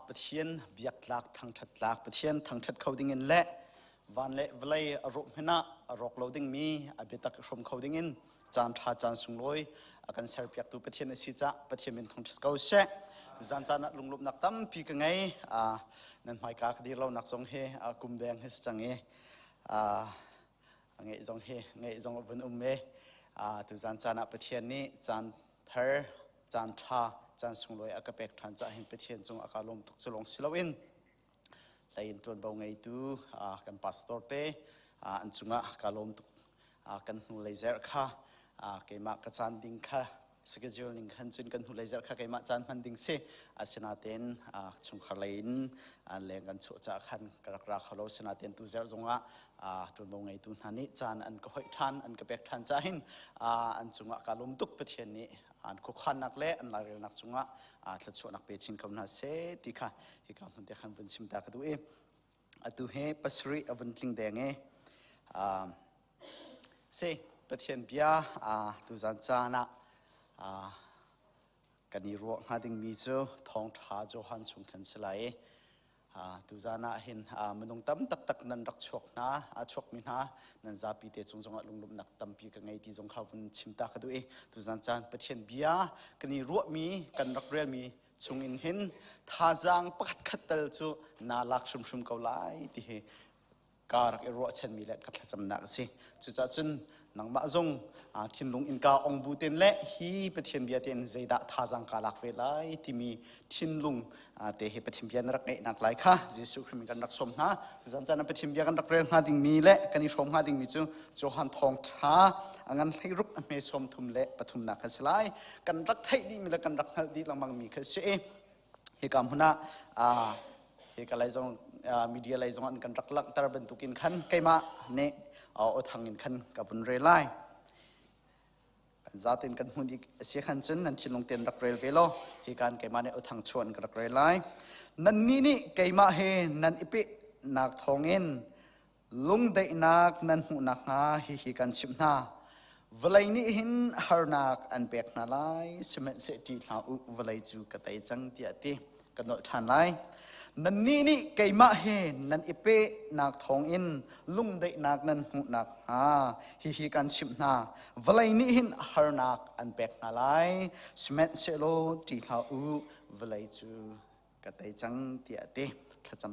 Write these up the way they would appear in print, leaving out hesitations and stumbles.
Pathian biaktlak thangṭhat tlak Pathian thangṭhat kho dingin le van le vawlei a rawh hmanh ah a rawk lo dingmi a biatak i hrawm kho dingin caan ṭha caan sunglawi a kan serpiaktu Pathian a si cah Pathian min thangṭhat ko seh. Tuzan caan ah lunglawmhnak tampi ka ngei. Nan hmaika ka dir lonak zong hi kum deng hi si cang i ngeih zong hi ngeih zong a vun um i tuzan caan ah Pathian nih caan thar caan ṭha caan sunglawi a ka pek ṭhan caah hin Pathian cung a ka lawm tuk cu lawng si loin hlei in ṭuanvo ngeitu kan pastor te an cungah ka lawm tuk. Kan hnulei zerh kha keimah ka caan ding kha schedule ning khan cun kan hnulei zerh kha keimah caan hman ding si. Asinain chungkhar lei in leng kan chuah caah khan ka rak ra kho lo. Sinain tu zerh zongah ṭuanvo ngeitu hna nih caan an ka hoih ṭhan, an ka pek ṭhan caah hin an cungah ka lawm tuk. Pathian nih an khuakhannak le an lairelnak cungah thluachuahnak pe chin ko hna seh ti kha hika hmun te khan vun chim ta ka duh i atu he pasarih a vun tling deng i si Pathian bia tuzan caan ah kan i ruah hnga dingmi cu thawngṭha Johan chung khan si lai i Tuzan ah hin minung tam taktak nan rak chuak hna, a chuakmi hna nan zapi te cung zongah lunglawmhnak tampi ka ngei ti zong kha vun chim ta ka duh i tuzan caan Pathian bia kan i ruahmi kan rak relmi chungin hin thazaang pakhat khat tal cu naa lak hrimhrim ko lai ti hi ka rak i ruahchanmi le ka thlacamnak a si. Cucaah cun nangmah zong thinlung innka ong bu ten le hi Pathian bia tein zeidah thazaang kaa lak ve lai timi thinlung te hi Pathian bia na rak ngeihnak lai kha Jesuh Khrih min kan rak sawm hna. Tuzan caan ah Pathian bia kan rak rel hnga dingmi le kan i hrawm hnga dingmi cu Johan thawngṭha a ngan 16 a hme 33 kha si lai. Kan rak theih dihmi le kan rak hngalh dih lengmangmi kha si i hika hmun ah hika lei zong media lei zong an kan rak langhter bantukin khan keimah nih aw thang in khan ka vun rel lai. Kan zaten kan hmun a si khan cun nan thinlung ten rak rel ve law hikan keimah nih aw thang chuan ka rak rel lai. Nannih nih keimah he nan i pehnak thawngin Lungdaihnak nan hmuh nakhnga hihi kan chimh hna. Vawlei nih hin harnak an pek hna lai, sihmanhseh ṭih hlah u, vawlei cu ka tei cang, tiah a ti. Ka nolh ṭhan lai. Nannih nih keimah he nan i pehnak thawngin lungdaihnak nan hmuh nakhnga hihi kan chimh hna. Vawlei nih hin harnak an pek hna lai, sihmanhsehlaw ṭih hlah u, vawlei cu ka tei cang, tiah a ti. Thlacam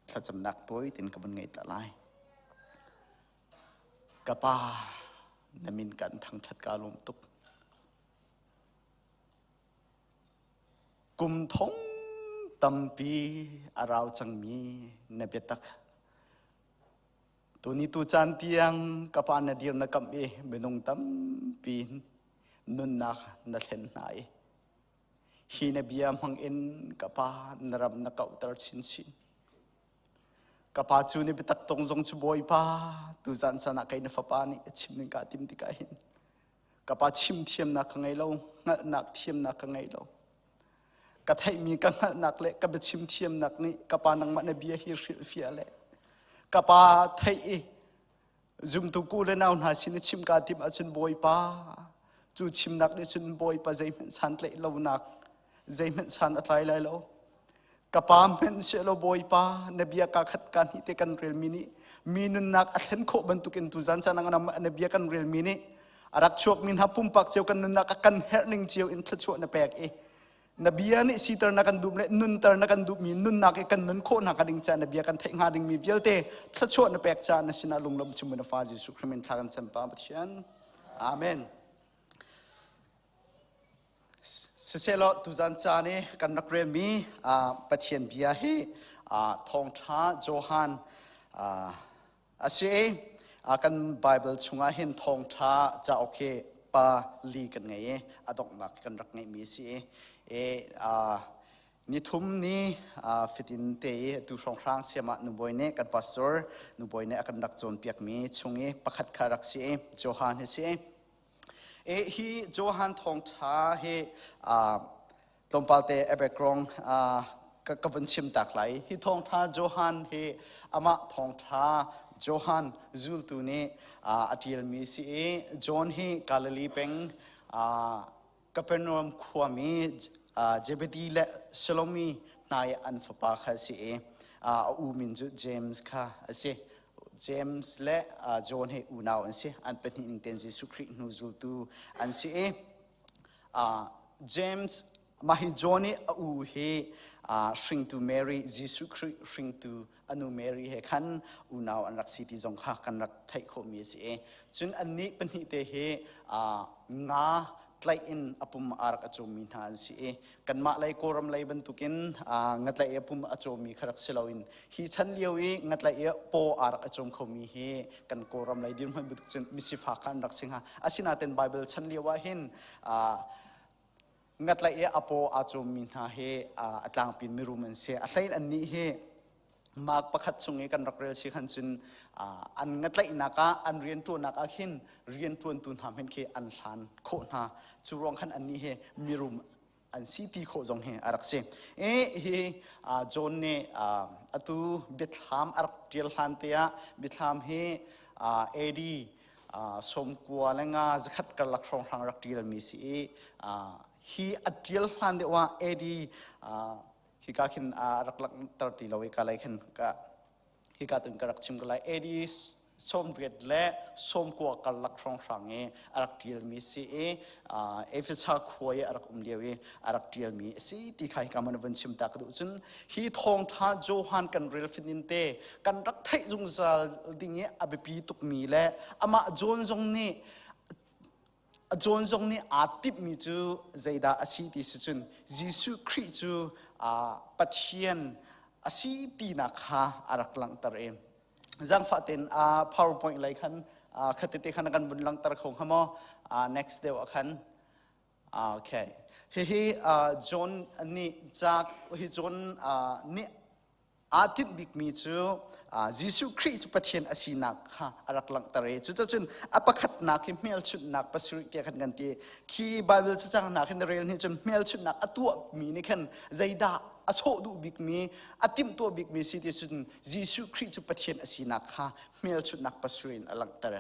thlacamnak tawi tin ka vun ngei ta lai. Ka pa, na min kan thangṭhat ka lawm tuk. Kum thong tampi a rau cangmi na biatak. Tuni tu caan tiang ka pa na dir na kamh i minung tampi nunnak na thlen hna i Hi na bia hmangin ka pa na ram na kauhter chinchin. Ka pa cu ni biatak tong zong cu Bawipa tuzan caan ah kei na fapa nih a chim ning kaa tim tikah hin ka pa chim thiamnak ka ngei lo, hngalhnak thiamnak ka ngei lo. Ka theihmi ka hngalhnak le ka biachim thiamnak nih ka pa nangmah na bia hi hrilhfiah le ka pa theih i Zumtu ku le nau hna sin i chim kaa timh ahcun Bawipa, cu chimnak nih cun Bawipa zeihmanh santlaih lonak, zeihmanh san a tlai lai lo. Ka pa hmanh sehlaw Bawipa, na bia kaa khat kaa hnih te kan relmi nih mi nunnak a thlen khawh bantukin tuzan caan ah na bia kan relmi nih a rak chuakmi hna pumpak cio kan nunnak a kan herh ning cio in thluachuah na pek i na bia nih siter na kan duh le nunter na kan duhmi nunnak i kan nun khawh nak ding ca na bia kan theih hnga dingmi vialte thluachuah na pek ca na sinah lunglawm chim na fa Jesuh Christ min thla kan sem pa Pathian. Amen. Siselaw tuzan caan i kan rak relmi Pathian bia hi thawngṭha Johan A si i kan Baibal chungah hin thawngṭha cauk hi pa li kan ngei i a donghnak kan rak ngeihmi a si i nithum ni fitin te i atu hrawnghrang siam ah nubawi nih kan pastor nubawi nih a kan rak cawnpiakmi chung i pakhat kha rak si i Johan hi si i hi Johan thawngṭha hi tlawmpal te a background ka vun chim tak lai. Hi thawngṭha Johan hi amah thawngṭha Johan zultu nih a ṭialmi si i John hi Galilee peng Capernaum khuami Zebedee le Salome hna i an fapa kha a si i a u min cu James kha a si. James le John he unau an si. An pahnih ning tein Jesuh Khrih hnu zultu an si i James mah hi John i a u hi hringtu Mary Jesuh Khrih hringtu a nu Mary he khan unau an rak si ti zong kha kan rak theih khawhmi a si i cun annih pahnih te hi nga tlaih in a pum a rak a cawmmi hna an si i kanmah lei Kawlram lei bantukin ngatlaih i a pum a cawmmi kha rak si loin hi chan lio i ngatlaih i paw aa rak a cawm khomi hi kan Kawlram lei dirhmun bantuk cun misifak kha an rak si hnga. Asinain Bible chan lio ah hin ngatlaih i a paw aa cawmmi hna hi a tlangpi in mirum an si. A hlein annih hi Mark pakhat chung i kan rak rel si khan cun an ngatlaihnak ah an rianṭuannak ah khin rianṭuantu hna hmanh khi an hlan khawh hna. Cu ruang khan annih hi mirum an si ti khawh zong hi a rak si. E hi John nih atu biathlam a rak ṭial hlan te ah biathlam hi AD 95 zakhat karlak hrawnghrang rak ṭialmi si i hi a ṭial hlan deuh ah AD hika khin a rak langhter ti lo i ka lei khin ka hika tun ka rak chim ko lai. AD 89 karlak hrawnghrang i a rak ṭialmi si i Efesa khua i a rak um lio i a rak ṭialmi a si ti kha hika man vun chim ta ka duh. Cun hi thawngṭha Johan kan rel finin te kan rak theih zungzal ding i a biapi tukmi le amah John zong nih John zong nih aa timhmi cu zeidah a si ti si cun Jesuh Khrih cu Pathian a si tinak kha a rak langhter i zaangfah tein PowerPoint lei khan khatete khan a kan vun langhter kho hnga maw? Next deuh ah khan. Okay, hihi John nih ca hi John nih aa tinh bikmi cu Jesuh Khrih cu Pathian a sinak kha a rak langhter i cucacun a pakhatnak hi hmelchunhnak pasarih tiah khan kan ti. Khi Bible cacangnak hin rel nih cun hmelchunhnak a tuahmi nih khan zeidah a sawh duh bikmi, a timhtuah bikmi si ti cun Jesuh Khrih cu Pathian a sinak kha hmelchunhnak pasarih in a langhter.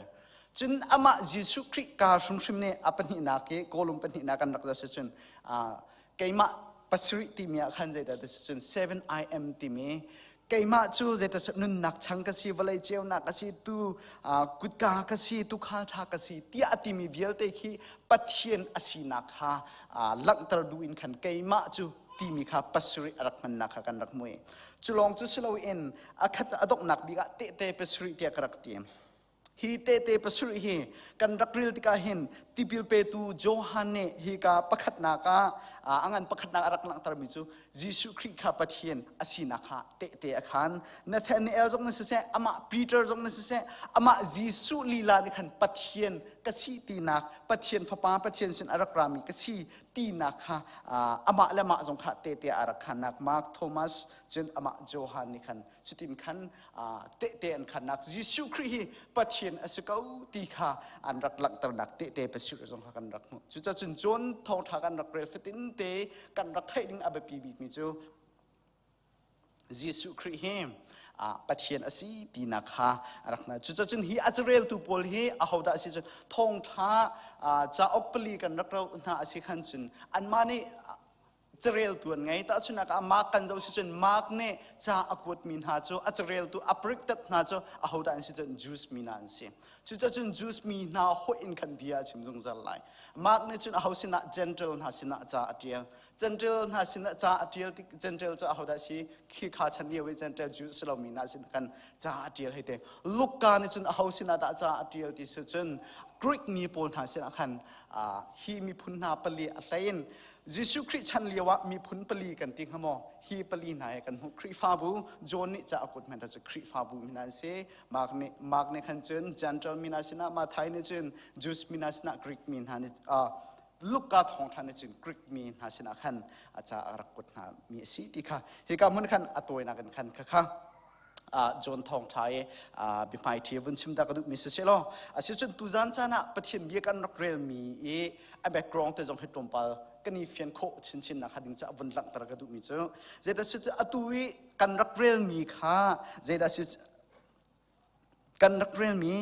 Cun amah Jesuh Khrih ka hrimhrim nih a pahnihnak i kawlum pahnihnak kan rak zoh cun keimah pasarih timi ah khan zeidah ti cun 7 I am timi, keimah cu zeidah nunnak chang ka si, vawlei ceunak ka si, tu kutka ka si, tuukhal ṭha ka si tiah a timi vialte khi Pathian a sinak kha langhter duh in khan keimah cu timi kha pasarih a rak hmannak kha kan rak hmu i cu lawng cu si loin a khat a donghnak bik ah tehte pasarih tiah ka rak ti. Hi tehte pasarih hi kan rak rel tikah hin tipil petu Johan nih hika pakhatnak ah a ngan pakhatnak a rak langhtermi cu Jesuh Khrih kha Pathian a sinak kha tehte a khan. Nathanael zong na siseh, amah Peter zong na siseh, amah Jesuh lila nih khan Pathian ka si tinak, Pathian fapa, Pathian sin a rak rami ka si tinak kha amah le amah zong kha tehte a rak khannak. Mark, Thomas, cun amah Johan nih khan cutin khan tehte an khannak, Jesuh Khrih hi Pathian a si ko ti kha an rak langhternak tehte pasirih zong kha kan rak hmuh. Cucacun John thawngṭha kan rak rel fatin te kan rak theih ding a biapi bikmi cu Jesuh Khrih hi Pathian a si tinak kha a rak na. Cucacun hi a careltu pawl hi ahodah a si cun thawngṭha cauk pali kan rak rauh hna a si khan cun anmah nih careltu an ngei. Tahchunhnak ah Mark kan zoh si cun Mark nih ca a kuatmi hna cu a careltu a priktat hna cu ahodah an si cun Jews mi hna an si. Cucacun Jews mi hna hoih in khan bia a chim zungzal lai. Mark nih cun aho sinah? Gentile hna sinah ca a ṭial. Gentile hna sinah ca a ṭial tik Gentile cu ahodah si? Khi kha chan lio i Gentile Jews si lomi hna sin khan ca a ṭial hei te. Luka nih cun aho sinah dah ca a ṭial ti si cun Greek mi pawl hna sinah khan hi miphun hna pali a hlei in Jesuh Khrih chan lio ah miphun pali kan ti hnga maw? Hi pali hna hi kan hmuh. Khrihfabu, John nih ca a kut hmanh cu Khrihfabu min an si. Mark nih khan cun Gentile mi hna sinah, Matthai nih cun Jews mi hna sinah, Greek mi hna nih Luka thawngṭha nih cun Greek mi hna sinah khan a ca a rak kut hna mi a si ti kha hika hmun khan a tawinak in khan kha John thawngṭha i biahmaiṭhi vun chim ta ka duhmi si seh law asicun tuzan caan ah Pathian bia kan rak relmi i a background te zong hi tlawmpal kan i fian khawh chinchin nak ding caah vun langhter ka duhmi cu zeidah si atu i kan rak relmi kha, zeidah si kan rak relmi,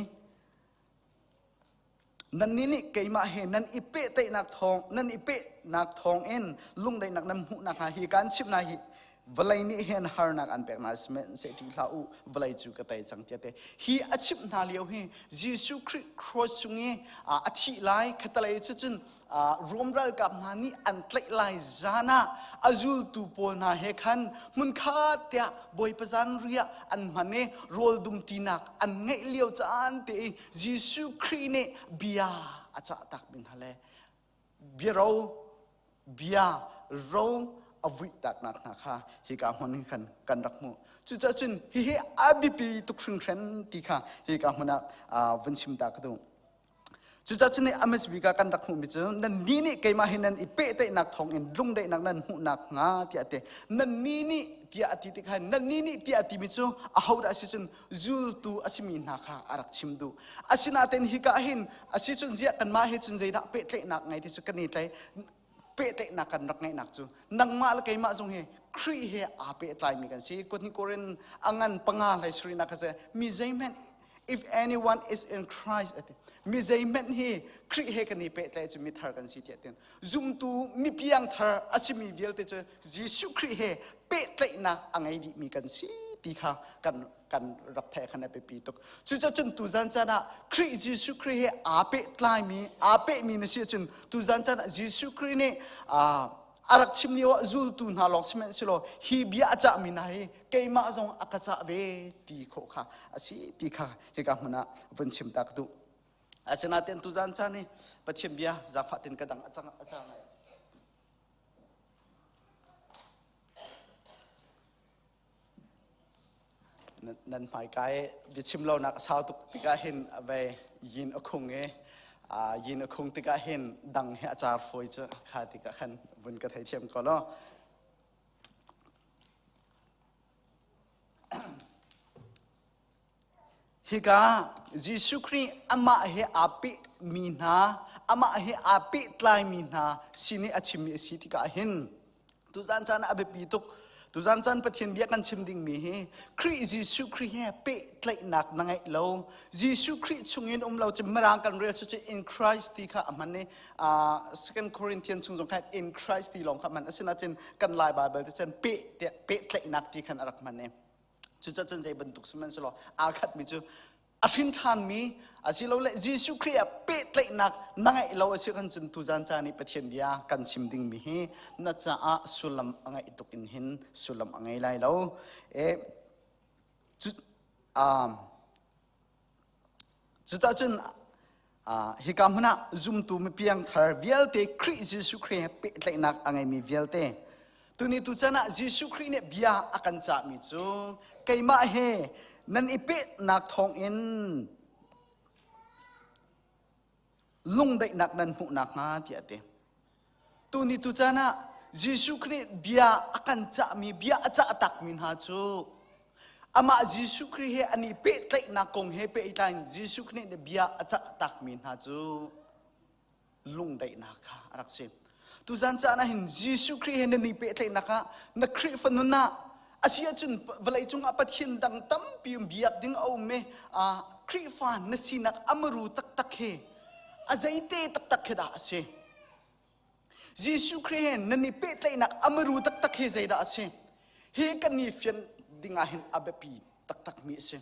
"Nannih nih keimah he nan i pehtlaihnak thawng nan i pehnak thawngin lungdaihnak nan hmuh nakhnga hi kan chimh hna hi." Vawlei nih hin harnak an pek hna sihmanhseh ṭih hlah u, vawlei cu ka tei cang tiah ti. Hi a chimh hna lio hi Jesuh Khrih cross cung i a thih lai khatalei cu cun Rom ralkap hna nih an tlaih lai zan ah a zultu pawl hna he khan hmunkhat tiah Bawipa zan riah an hman i rawl dumṭinak an ngeih lio caan te i Jesuh Khrih nih bia a cah tak mi hna le biaro bia ro a vuihtaknak hna kha hika hmun hin khan kan rak hmuh. Cucaah cun hihi a biapi tuk hringhran ti kha hika hmun ah vun chim ta ka duh. Cucaah cun MSV ka kan rak hmuhmi cu nan ni nih keimah hi nan i pehtlaihnak thawngin lungdaihnak nan hmuhnak hnga tiah a ti. Nan ni nih tiah a ti tikah nan ni nih tiah a timi cu ahodah a si cun zultu a simi hna kha a rak chim duh. Asinain hika hin a si cun ziah kanmah he cun zeidah pehtlaihnak ngei ti cu kan i tlai pehtlaihnak kan rak ngeihnak cu nangmah le keimah zong hi Khrih he aa pehtlaimi kan si. Kutni Korin a ngan panga hlei sarihnak kha si mi zeihmanh if anyone is in Christ ati mi zeihmanh hi Khrih he kan i pehtlaih cu mithar kan si tiah tin zumtu mipiang thar a simi vialte cu Jesuh Khrih he pehtlaihnak a ngei dihmi kan si ti kha kan kan rak theih khan a biapi tuk cucacun tuzan caan ah Khrih Jesuh Khrih he aa pehtlaimi aa pehmi na si ahcun tuzan caan ah Jesuh Khrih nih a rak chim lio ah zultu hna lawng sihmanhsehlaw hi bia a cahmi hna hi keimah zong a ka cah ve ti khawh kha a si ti kha hika hmun ah vun chim ta ka duh asinain tuzan caan hi Pathian bia zaangfah tin ka dang a cang a cang Nan hmaika i biachim lonak a sau tuk tikah hin a vei yin a khung i yin a khung tikah hin dang hi a car fawi cu kha tikah khan vun ka theithiam ko law. Hika Jesuh Khrih amah he aa pehmi hna, amah he aa pehtlaimi hna sin i a chimmi a si tikah hin tuzan caan ah a biapi tuk. Tuzan caan Pathian bia kan chim dingmi hi Khrih Jesuh Khrih he pehtlaihnak na ngeih lo. Jesuh Khrih chungin um lo cu Mirang kan rel cu in Christ ti kha a hman i Second Corinthian chung zong khan in Christ ti lawng kha hman. Asinain kan Lai Bible te cun peh pehtlaihnak ti khan a rak hman i Cucaah cun zei bantuk sihmanhsehlaw aa khatmi cu a hrin ṭhanmi asilole Jesuh Khrih ah pehtlaihnak na ngeih lo a si khan cun tuzan caan i Pathian bia kan chim dingmi hi na caah sullam a ngeih tuk in hin sullam a ngei lai lo. E, cu, um, Cucaah cun hika hmun ah zumtu mipiangthar vialte Khrih Jesuh Khrih he pehtlaihnak a ngeimi vialte tuni tuchan ah Jesuh Khrih nih bia a kan cahmi cu keimah he nan i pehnak thawngin lungdaihnak nan hmuh nakhnga tiah a ti. Tuni tuchan ah Jesuh Khrih bia a kan cahmi bia a cah takmi hna cu amah Jesuh Khrih he an i pehtlaihnak kong he pehtlai in Jesuh Khrih nih bia a cah takmi hna cu lungdaihnak kha a rak si. Tuzan caan ah hin Jesuh Khrih he nan i pehtlaihnak ah na Khrihfa nun ah a si ahcun vawlei cungah Pathian dang tampi um biak ding a um i Khrihfa na sinak amaru taktak hi a zeite taktak khi dah a si? Jesuh Khrih he nan i pehtlaihnak amaru taktak hi zeidah a si? Hi kan i fian ding ah hin a biapi taktakmi a si.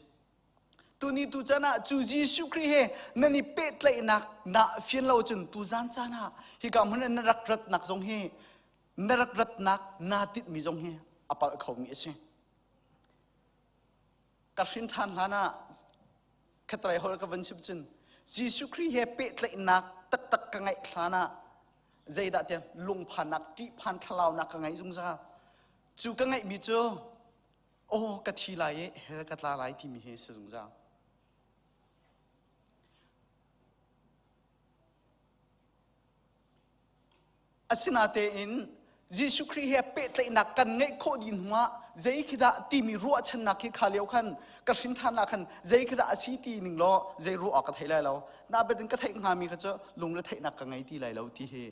Tuni tu chan ah cu Jesuh Khrih he nan i pehtlaihnak na fian lo cun tu zan caan ah hika hmun in na rak ratnak zong hi na rak ratnak naa tinhmi zong hi a palh khomi a si. Ka hrin ṭhan hlan ah khatrai hol ka van chim cun Jesuh Khrih he pehtlaihnak taktak ka ngeih hlan ah zeidah tiah lungphannak ṭihphan thlalaunak ka ngeih zungzal cu ka ngeihmi cu aw ka thi lai i hell ka tla lai timi hi si zungzal Asinatein Jesuh Khrih he pehtlaihnak kan ngeih khawh dih hnuah zei khi dah timi ruahchannak khi kha lio khan ka hrin ṭhan ah khan zei khi dah a si ti ning law zei ruah awk ka thei lai lo. Na betin ka theih hngami kha cu lungretheihnak ka ngei ti lai lo ti hi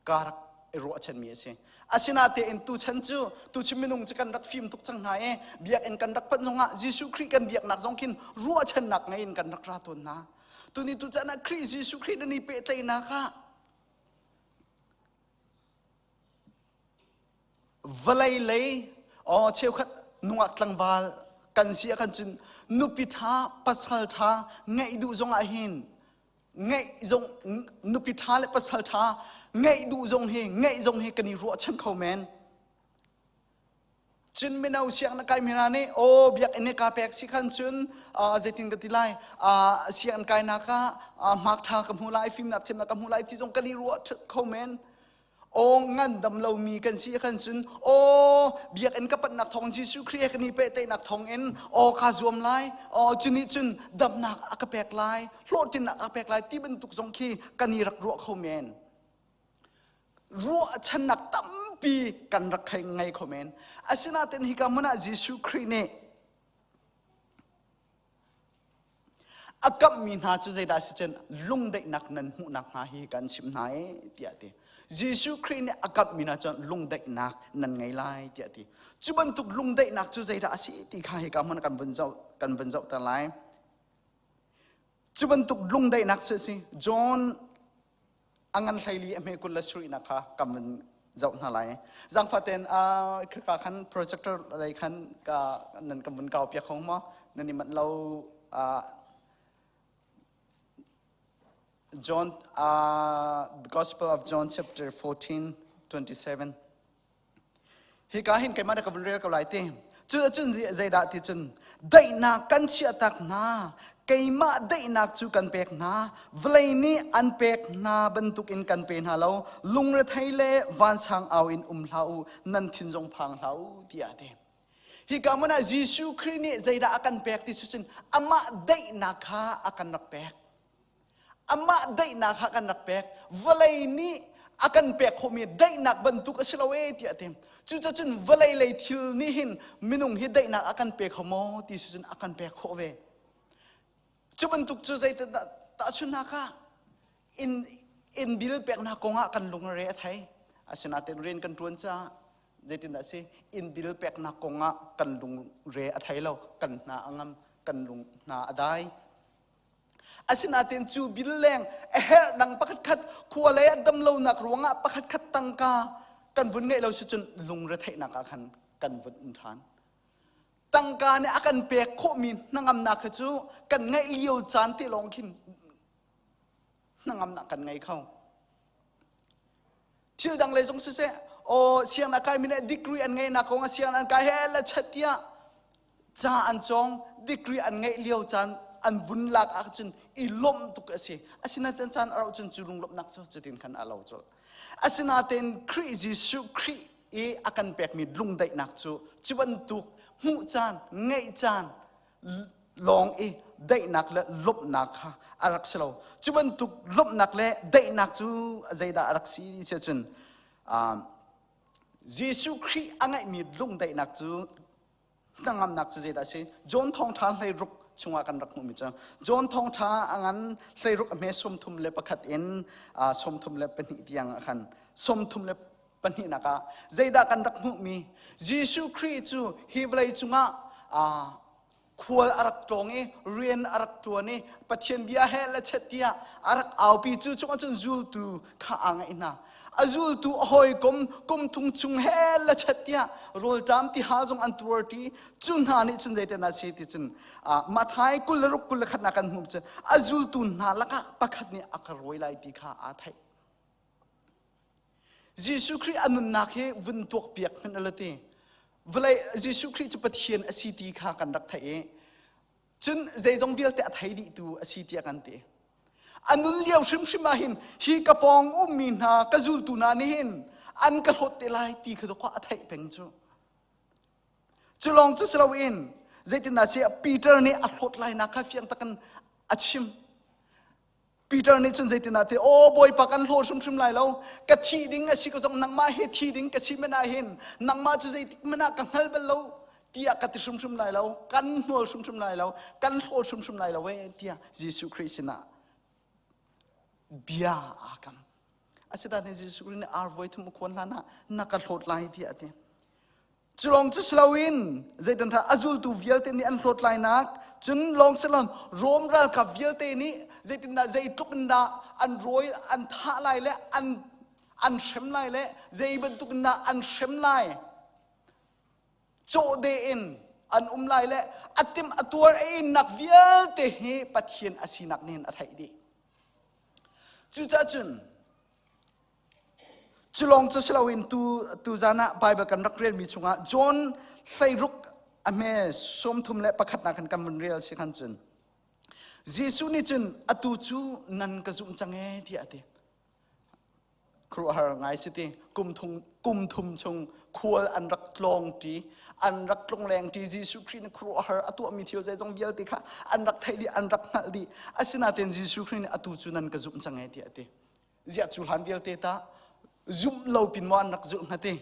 ka rak i ruahchanmi a si. Asinatein tuchan cu tuchan minung cu kan rak fim tuk cang hna i biakinn kan rak panh zongah Jesuh Khrih kan biaknak zong khin ruahchannak ngei in kan rak ra tawn hna. Tuni tuchan ah Khrih Jesuh Khrih nan i pehtlaihnak ah. Vawlei lei aw cheukhat nungak tlangval kan si ah khan cun nupi ṭha pasal ṭha ngeih duh zong ah hin ngeih zong nupi ṭha le pasal ṭha ngeih duh zong hi ngeih zong hi kan i ruahchan kho men. Cun mino sianginn kai mi hna nih aw biakinn i ka pek si khan cun zeitin ka ti lai sianginn kainak ah hmak ṭha ka hmu lai fimnak thiamnak ka hmu lai ti zong kan i ruah kho men. Aw ngandam lomi kan si khan cun aw biakinn ka panhnak thawng Jesuh Khrih he kan i pehtlaihnak thawngin aw kaa zuam lai aw cu nih cun damnak a ka pek lai hlawhtlinnak a ka pek lai ti bantuk zong khi kan i rak ruah kho men. Ruahchannak tampi kan rak ngei kho men. Asinain hika hmun ah Jesuh Khrih nih A kamhmi hna cu zeidah a si cun lungdaihnak nan hmuhnak hnga hi kan chimh hna e tiah a ti. Jesuh Khrih nih a kamhmi hna cu lungdaihnak nan ngei lai tiah a ti. Cu bantuk lungdaihnak cu zeidah a si ti kha hika hmun kan vun zoh kan vun zohter lai. Cu bantuk lungdaihnak cu a si. John a ngan hleili a hme 20 le sarihnak kha kan vun zoh hna lai. Zaangfah tein khika khan projector lei khan ka nan kan vun kau piak kho maw? Nan i manh lo John the Gospel of John chapter 14 27 Hika hin keimah na ka vun rel ko lai ti. Cu cun zeidah ti cun daihnak kan chiahtak hna keimah daihnak cu kan pek hna vawlei nih an pek hna bantukin kan pe hna lo lungrethei le vansang au in um hlah u nan thin zong phang hlah u tiah a ti. Hika hmun ah Jesuh Khrih nih zeidah a kan pek ti cu cun amah daihnak kha a kan rak pek. Amah daihnak kha kan rak pek. Vawlei nih a kan pek khawhmi daihnak bantuk a si lo ee tiah a ti. Cucacun vawlei lei thil nih hin minung hi daihnak a kan pe kho maw ti si cun a kan pek khawh ve. Cu bantuk cu zeitindah tahchunhnak ah inn inn bil peknak kongah kan lungre a thei. Asinain rian kan ṭuan caah zeitindah a si inn bil peknak kongah kan lungre a thei lo, kan hna a ngam, kan lung hna a dai. Asinain cu bil leng a herh dang pakhat khat khua lei ah dam lonak ruangah pakhat khat tangka kan vun ngeih lo si cun lungretheihnak ah khan kan vun um ṭhan. Tangka nih a kan pek khawhmi hnangamnak kha cu kan ngeih lio caan te lawng khin hnangamnak kan ngei kho. Thil dang lei zong siseh, aw sianginn a kaimi nih degree an ngeihnak kong ah sianginn an kai he la chat tiah ca an cawng degree an ngeih lio caan an vun lak ahcun i lawmh tuk a si. Asinain caan a rauh cun cu lunglawmhnak cu cutin khan a lo colh. Asinain Khrih Jesuh Khrih i a kan pekmi lungdaihnak cu cu bantuk hmuh caan, ngeih caan lawng i daihnak le lawmhnak kha a rak si lo. Cu bantuk lawmhnak le daihnak cu zeidah a rak si ti ahcun Jesuh Khrih a ngeihmi lungdaihnak cu hnangamnak cu zeidah a si? John Thawngṭha 16 chungah kan rak hmuhmi cu John Thawngṭha a ngan 16 a hme 31 in 32 tiang ah khan 32 ah zeidah kan rak hmuhmi Jesuh Khrih cu hi vawlei cungah khual a rak tlawng i rian a rak ṭuan i Pathian bia he le chet tiah a rak aupi cu cungah cun zultu kha aa ngaih hna. A zultu a hawikom kum thung chung he le chet tiah rawlṭam tihal zong an tuarṭi. Cu hna nih cun zeitin a si ti cun Matthai 26 21 nak kan hmuh cu a zultu hna lakah pakhat nih a ka rawi lai ti kha aa theih. Jesuh Khrih a nunnak hi vun tuakpiak hmanh a la ti. Vawlei Jesuh Khrih cu Pathian a si ti kha kan rak theih i cun zeizong vialte a thei dihtu a si tiah kan ti. A nun lio hrimhrim ah hin hi ka pawng ummi hna ka zultu hna nih hin an ka hlawt te lai ti kha dawkaw a theih peng cu. Cu lawng cu si loin zeitindah si Peter nih a hlawt lainak kha fiang takin a chim. Peter nih cun zeitindah ti aw Bawipa kan hlaw hrimhrim lai lo ka thi ding a si ko zong nangmah he thi ding ka si men ah hin nangmah cu zeitik hmanh ah ka hngal bal lo tiah ka ti hrimhrim lai lo kan hnawl hrimhrim lai lo kan hlaw hrimhrim lai lo ee tiah Jesuh Khrih sinah bia aa kam asinain Jesuh Khrih nih ar voi thum a khuan hlan ah na ka hlawt lai tiah a ti Cu lawng cu si loin zeitindah a zultu vialte nih an hlawt lainak cun lawng si loin Rom ralkap vialte nih zeitindah zeitluk in dah an rawi an thah lai le an an hrem lai le zei bantuk in dah an hrem lai. Cawhde in an um lai le a tim a tuar a innak vialte hi Pathian a sinak nih hin a theih dih. Cucaah cun cu lawng cu si loin tu tuzan ah Bible kan rak relmi chungah John 16 a hme 31 nak khan kan vun rel si khan cun Jesuh nih cun atu cu nan ka zumh cang ee tiah a ti. Khuaruahhar ngai si ti. Kum thum, kum thum chung khual an rak tlawng ṭi, an rak tlongleng ṭi. Jesuh Khrih nih khuaruahhar a tuahmi thil zeizong vialte kha an rak theih dih, an rak hngalh dih. Asinain Jesuh Khrih nih atu cu nan ka zumh cang ee tiah a ti. Ziah cu hlan vialte tah zumh lo pin maw an rak zulh hnga ti?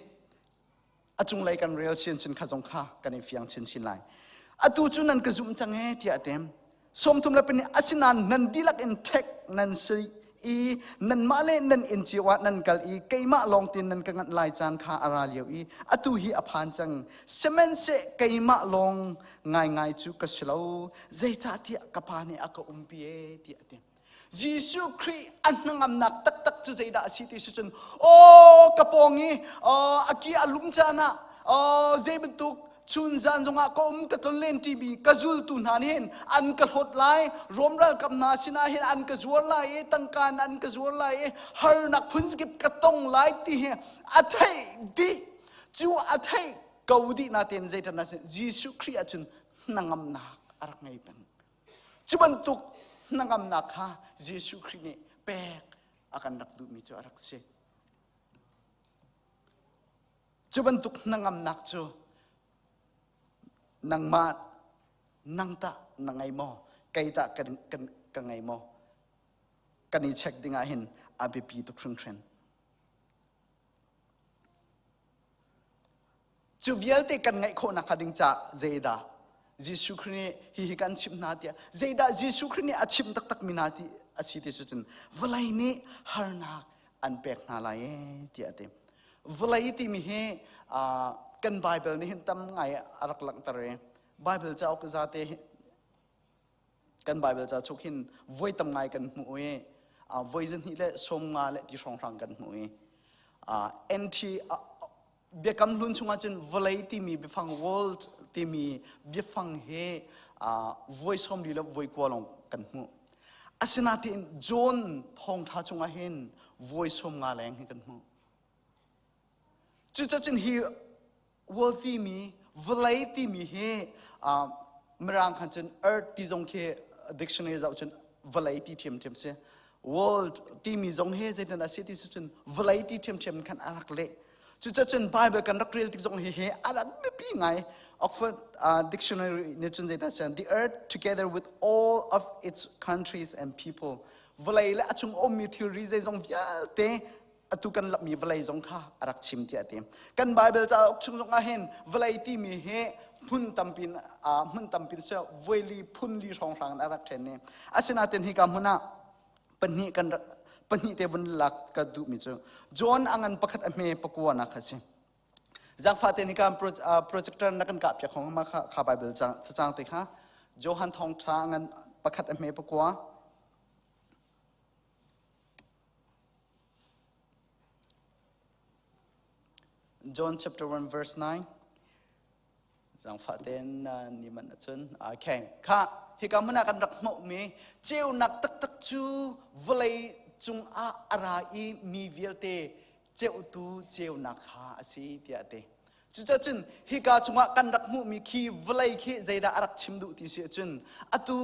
A cunglei kan rel chinchin kha zong kha kan i fiang chinchin lai. Atu cu nan ka zumh cang ee tiah a ti. 32 asinain nan dihlak in ṭhek nan si i nanmah le nan inn cio ah nan kal i keimah lawng tein nan ka nganh lai caan kha a ra lio i atu hi a phan cang. Sihmanhseh keimah lawng ngaingai cu ka si lo, zeicahtiah ka Pa nih a ka umpi ee tiah a ti. Jesuh Khrih a hnangamnak taktak cu zeidah a si ti si cun aw ka pawng i a ki a lum caan ah zei bantuk chun zan zongah ka um ka tlon len ṭimi ka zultu hna nih hin an ka hlawt lai Rom ralkap hna sinah hin an ka zuar lai i tangka in an ka zuar lai i harnak phunzikip ka tong lai ti hi a theih dih cu a theih ko dih natein zeitan ah Jesuh Khrih ahcun hnangamnak a rak ngei peng Cu bantuk hnangamnak kha Jesuh Khrih nih pek a kan rak duhmi cu a rak si. Cu bantuk hnangamnak cu nangmah nang tah na ngei maw? Kei tah kan, kan, ka ngei maw? Kan i check ding ah hin a biapi tuk hringhran. Cu vialte kan ngaih khawhnak hnga ding caah zeidah Jesuh Khrih nih hihi kan chimh hna tiah zeidah Jesuh Khrih nih a chimh taktakmi hna ti a si ti cu cun vawlei nih harnak an pek hna lai ee tiah a ti. Vawlei timi hi kan Bible nih hin tam ngai a rak langhter i Bible cauk zate Kan Bible ca chung hin voi tam ngai kan hmuh i voi zahnih le 50 le ti hrawnghrang kan hmuh i NT biakam hlun chungah cun vawlei timi biafang world timi biafang hi voi 40 le voi 90 lawng kan hmuh. Asinain John thawngṭha chungah hin voi 50 leng hi kan hmuh. Cucacun hi world timi vawlei timi hi mirang khan cun earth ti zong khi dictionary zoh cun vawlei ti ṭhiamṭhiam si. World timi zong hi zeitin a si ti si cun vawlei ti ṭhiamṭhiam khan a rak leh. Cucacun Bible kan rak rel tik zong hi hi a rak biapi ngai. Oxford Dictionary nih cun zeidah a The earth together with all of its countries and people. Vawlei le a chung ummi thilri zeizong vialte atu kan lapmi vawlei zong kha a rak chim tiah a ti. Kan Bible cauk chung zong ah hin vawlei timi hi hmun tampi hmun tampi se voili phun li hrawnghrang in a rak ṭhen i asinain hika hmun ah pahnih kan pahnih te vun lak ka duhmi cu John a ngan pakhat a hme pakua nak kha si. Zaangfah te nika projector na kan kah piak hong ma kha kha Bible cacang te kha Johan thawngṭha ngan pakhat a hme pakua John chapter 1 verse 9. Zangfah tein ni man ahcun okay. Kha hika hmun ah kan rak hmuhmi ceunak taktak cu vawlei cungah a ra i mi vialte ceuhtu ceunak kha a si tiah a ti. Cucacun hika chungah kan rak hmuhmi khi vawlei khi zeidah a rak chim duh ti si ahcun atu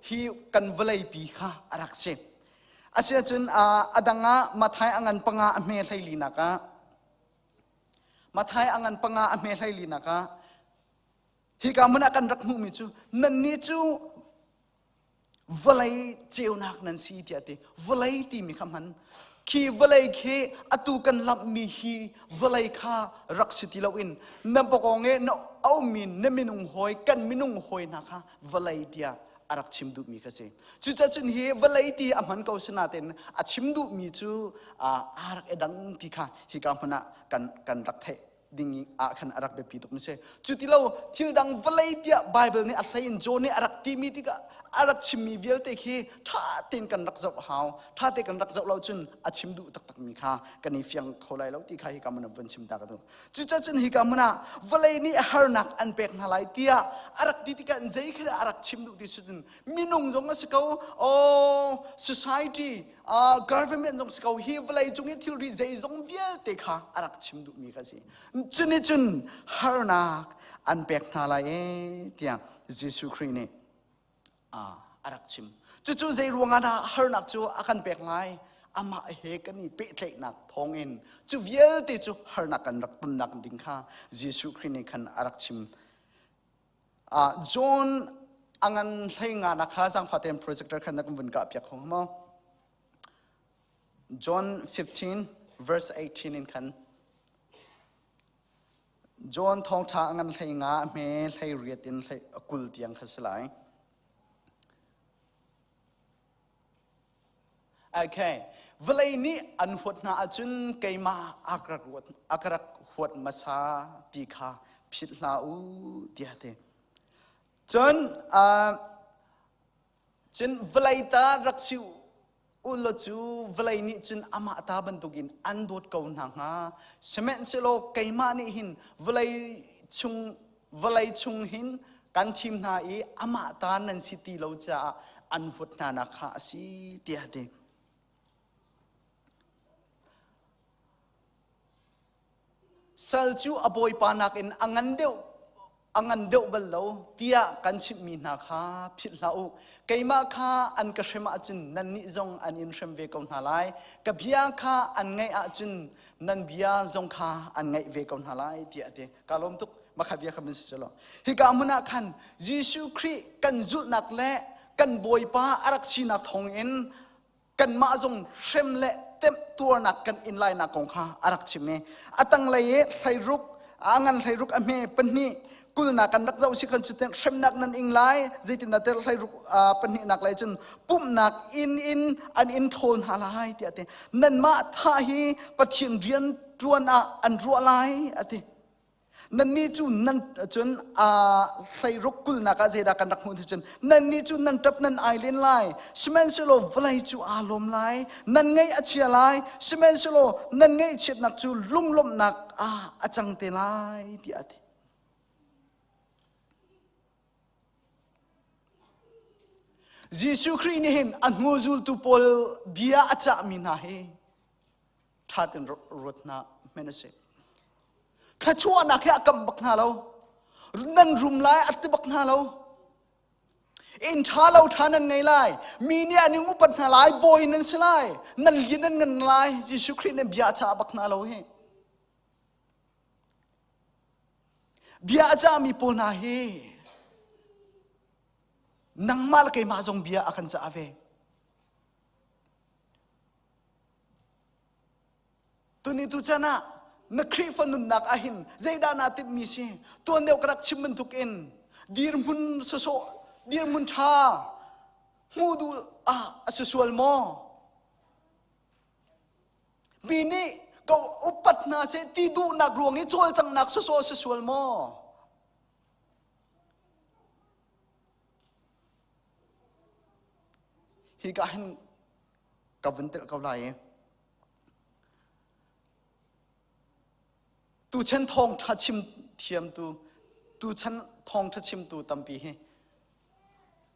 hi kan vawleipi kha a rak si. Asiahcun a dang ah Matthai a ngan panga a hme hleilinak ah Matthai a ngan panga a hme hleilinak ah hika hmun ah kan rak hmuhmi cu nannih cu vawlei ceunak nan si tiah ti vawlei timi kha hman khi vawlei khi atu kan lamhmi hi vawlei kha rak si ti loin na bawkawng i na ummi na minung hawi kan minung hawi hna kha vawlei tiah a rak chim duhmi kha si. Cucacun hi vawlei ti a hman ko sinain a chim duhmi cu aa rak i dang ti kha hika hmun ah kan, kan rak theih ding ah khan a rak biapi tuk mi si. Cu ti lo thil dang vawlei tiah Bible nih a hlei in John nih a rak rak timi tikah a rak chimmi vialte khi ṭha tein kan rak zoh hau. Ṭha te kan rak zoh lo cun a chim duh taktakmi kha kan i fiang kho lai lo ti kha hika hmun ah vun chim ta ka duh. Cucaah hika hmun ah vawlei nih harnak an pek hna lai tiah a rak ti tikah zei khi dah a rak chim duh ti cun minung zong a si ko, oh society, uh, government zong si ko, hi vawlei cung i thilri zeizong vialte kha a rak chim duhmi kha a si. Cuni cun harnak an pek hna lai ee tiah Jesuh Khrih nih a rak chim. Cucu zei ruangah dah harnak cu a kan pek lai? Amah he kan i pehtlaihnak thawngin cu vialte cu harnak kan rak tonnak ding kha Jesuh Khrih nih khan a rak chim. John a ngan hlei nga nak kha zaangfah tein projector khan na kan vun kah piak kho maw? John 15 verse 18 in khan John thawngṭha a ngan hlei nga a hme hlei riat in hlei a 20 tiang kha si lai. Okay. Vawlei nih an huat hna ahcun keimah a ka rak ruat a ka rak huat hmasa ti kha philh hlah u tiah ti. Cun uh, cun vawlei ta rak si ulaw cu vawlei nih cun amah ta bantukin an dawt ko hna hnga. Sihmanhsehlaw keimah nih hin vawlei chung vawlei chung hin kan thim hna i amah ta nan si ti lo caah an huat hna nak kha a si tiah a ti. Sal cu a bawipa nakin a ngan deuh a ngan deuh bal lo tiah kan chimhmi hna kha philh hlah u. Keimah kha an ka hrem ahcun nannih zong an in hrem ve ko hna lai. Ka bia kha an ngaih ahcun nan bia zong kha an ngaih ve ko hna lai tiah a ti. Ka lawm tuk. Makha bia kha min si lo. Hika hmun ah khan Jesuh Khrih kan zulhnak le kan Bawipa a rak sinak thawngin kanmah zong hrem le temtuarnak kan in lainak kong kha a rak chim i a tanglei i hleiruk a ngan hleiruk a hme pahnih kulnak kan rak zoh si khan cu hremnak nan ing lai zeitin dah hleiruk pahnihnak lei cun pumhnak inn in an in ṭhawl hna lai tiah ti nanmah thah hi Pathian rian ṭuan ah an ruah lai a ti Nannih cu nan cun hleiruk kulnak ah zeidah kan rak hmuh ti cun nannih cu nan ṭap nan ai len lai sihmanhsehlaw vawlei cu aa lawm lai nan ngaih a chia lai sihmanhsehlaw nan ngaihchiatnak cu lunglawmhnak ah a cang te lai tiah a ti. Jesuh Khrih nih hin a hnu zultu pawl bia a cahmi hna hi ṭha tein ruat hna men a si. Thluachuahnak hi a kam bak hna lo. Nan rum lai a ti bak hna lo. Inn ṭha lo ṭha nan ngei lai. Mi nih an in upat hna lai. Bawi nan si lai. Nan lian nan ngan lai. Jesuh Khrih nih bia a cah bak hna lo hi. Bia a cahmi pawl hna hi nangmah le keimah zong bia a kan cah ve. Tuni tu chan ah na Khrihfa nunnak ahhin zeidah naa timhmi si? Tuan deuh ka rak chim bantuk in dirhmun sawsawh, dirhmun ṭha hmuh duh ah a si sual maw? Mi nih ka upat hna seh ti duhnak ruang i cawlcanghnak sawsawh a si sual maw? Hika hin ka vun telh ko lai i tuchan thawngṭha chim thiamtu tuchan thawngṭha chimtu tampi hi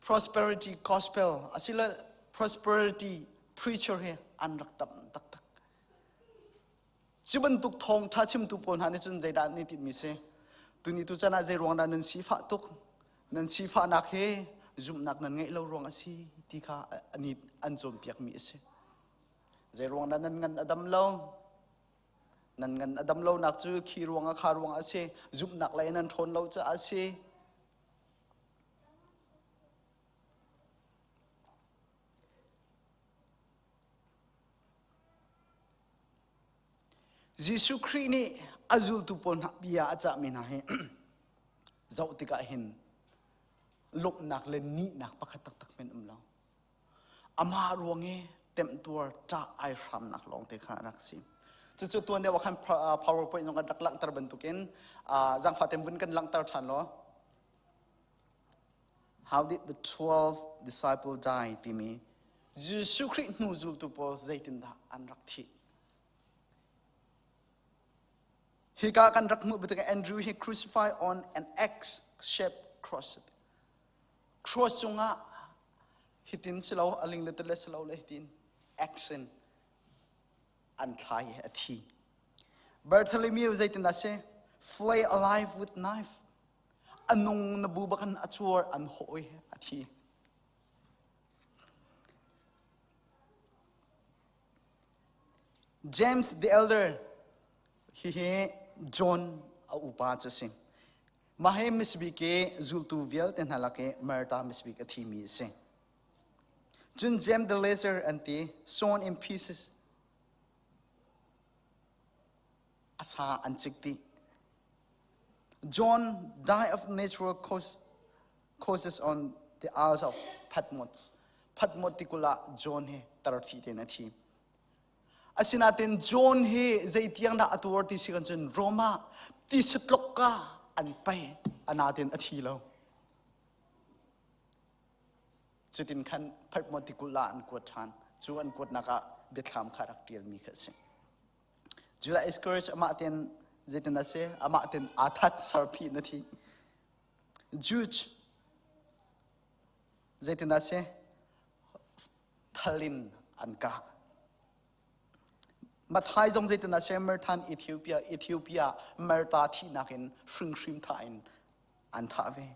prosperity gospel asilo prosperity preacher hi an rak tam taktak Cu bantuk thawngṭha chimtu pawl hna nih cun zeidah an i tinhmi si? Tuni tu chan ah zei ruang dah nan sifah tuk? Nan sifahnak hi zumhnak nan ngeih lo ruang a si ti kha an an cawnpiakmi a si. Zei ruang dah nan ngan a dam lo? Nan ngan a dam lonak cu khi ruang ah kha ruang a si. Zumhnak lei nan ṭhawn lo caah a si. Jesuh Khrih nih a zultu pawl hna bia a cahmi hna hi zoh tikah hin lawmhnak le nihnak pakhat taktak men um lo. Amah ruang i temtuar ṭah ai hramnak lawng te kha a rak si. Cucu tuan deuh ah khan PowerPoint zong kan rak langhter bantukin zaangfah tein vun kan langhter ṭhan law. How did the 12 disciple die timi Jesuh Khrih hnu zultu pawl zeitindah an rak thih? Hika kan rak hmuh bantukin Andrew hi crucified on an X-shaped cross. Cross cungah hitin silo aling le tele silo le hitin X in an thlai i a thi. Bartholomew zeitindah si? Flay alive with knife. A nung na bu bakan a cuar an hawh i a thi. James the Elder hihi John a upa cu si. Mah hi misbik i zultu vialte hna lak i Martha misbik a thimi a si. Cun James the Lesser an ti, sawn in pieces a sa an cik dih. John died of natural cause, causes on the Isles of Patmos. Patmos tikulh ah John hi tar thi tein a thi. Asinain John hi zeitiang dah a tuar ti si kan cun Rome ah tisatlok ka an pei anatin a thi lo. Cutin khan Patmos tikulh ah an kuat ṭhan. Cu an kuatnak ah biathlam kha rak ṭialmi kha a si. Judah Iscariot amah ten zeitin a si? Amah ten aa that sarphi na thi. Jude zeitin a si? Thal in an kah. Mathai zong zeitin a si? Merthan Ethiopia Ethiopia Martha thihnak in hringhrim thah in an thah ve.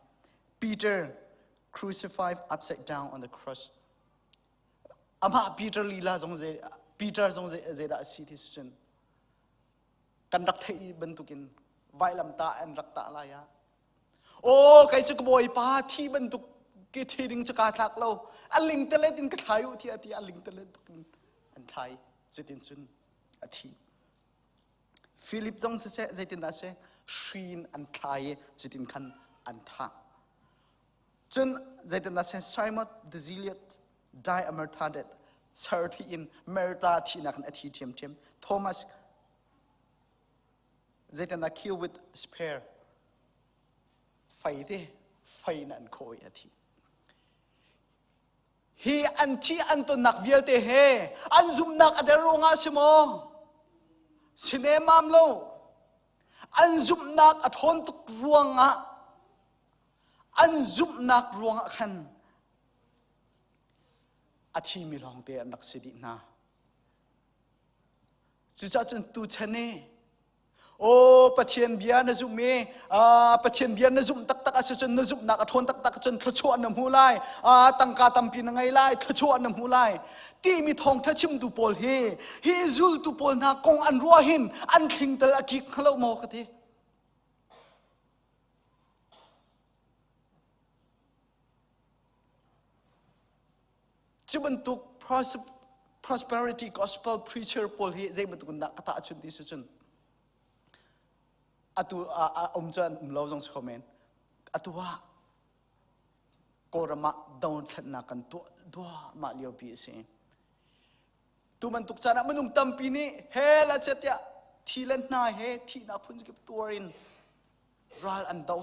Peter crucified upside down on the cross. Amah Peter lila zong zei Peter zong zeidah a si ti cun kan rak theih bantukin vailamtah an rak tah lai ah aw kei cu ka bawipa thi bantuk ke thi ding cu kaa tlak lo a lingtelet in ka thlai u tiah ti a lingtelet bakin an thlai cutin cun a thi Philip zong siseh zeitindah si hri in an thlai i cutin khan an thah Cun zeitindah si Simon the Zealot die a Martha death ser thi in Martha thihnak in a thi ṭhiamṭhiam. Thomas zeitindah kill with spear fei te fei in an khawh i a thi. Hi an thi an tonnak vialte he an zumhnak a der ruangah si maw? Si nemam lo. An zumhnak a ṭhawn tuk ruangah an zumhnak ruangah khan a thimi lawngte an rak si dih hna. Cucaah cun tuchan i aw Pathian bia na zumh i Pathian bia na zumh taktak a si cun na zumhnak a ṭhawn taktak cun thluachuah na hmu lai tangka tampi na ngei lai thluachuah na hmu lai timi thawngṭha chimtu pawl hi hi zultu pawl hna kong an ruah hin an thling tal a kik hnga lo maw ka ti. Cu bantuk prosperity gospel preacher pawl hi zei bantuk in dah ka tahchunh ti si cun atu a um cu an um lo zong si kho men atu ah Kawlram ah dothlatnak kan tuah duahmah liopi a si. Tu bantuk caan ah minung tampi nih hell a chet tiah thi le hna he thihnak phun kip tuar in ral an do.